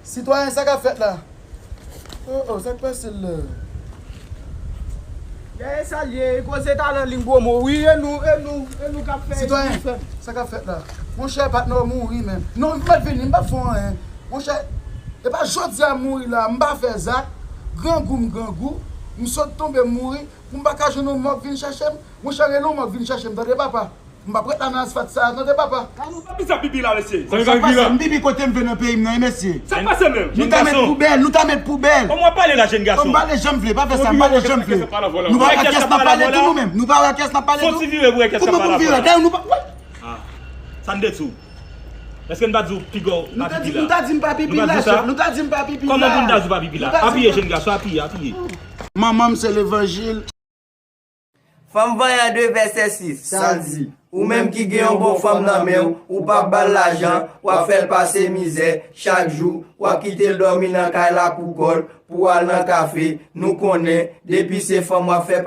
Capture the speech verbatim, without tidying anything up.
Sitwayen, sa k ap fèt la? Oh, oh, sa k pase l la? Dèyè sa l ye, koze talan li gwo mo. Wi, e nou, e nou, e nou k ap fè. Sitwayen, sa k ap fèt la? Monchè, patnè w mouri menm. Non, m pa t vini, m pa t fè anyen. Monchè, e pa jodi a m mouri la, m pa fè zak. Grangou m grangou, m sot tonbe m mouri. Pou m pa ka jwenn yon mò k vin chèche m. Monchè, rele yon mò k vin chèche m, tande papa. M p ap ret la nan asfalt sa a, tande papa. Sa pipi la, mesye. Sa k pase? M pipi kote m vle nan peyi m nan, wi, mesye. Sa k pase menm? Nou ta met poubèl, nou ta met poubèl. Kòman w ap pale la, jèn gason? M pale jan m vle, pa fè sa, m pale jan m vle. Nou pa wè kiyès n ap pale tou nou menm? Nou pa wè kiyès n ap pale tou? Kòman pou m vire? Dayè nou pa. Ah, sa n te di w? Èske n pa di w piga w pa pipi la? Nou ta di m pa pipi la, chèf. Nou ta di m pa pipi la. Kòman pou n ta di w pa pipi la? Apiye, jèn gason, apiye, apiye. Manman m se levanjil. Fanm Vanyan de vèsè sis, sa l di, ou menm ki gen yon bon fanm nan men w, ou p ap ba l lajan, w ap fè l pase mizè, chak jou, w ap kite l dòmi nan kay la pou kò l, pou w al nan kafe, nou konnen, depi se fanm w ap fè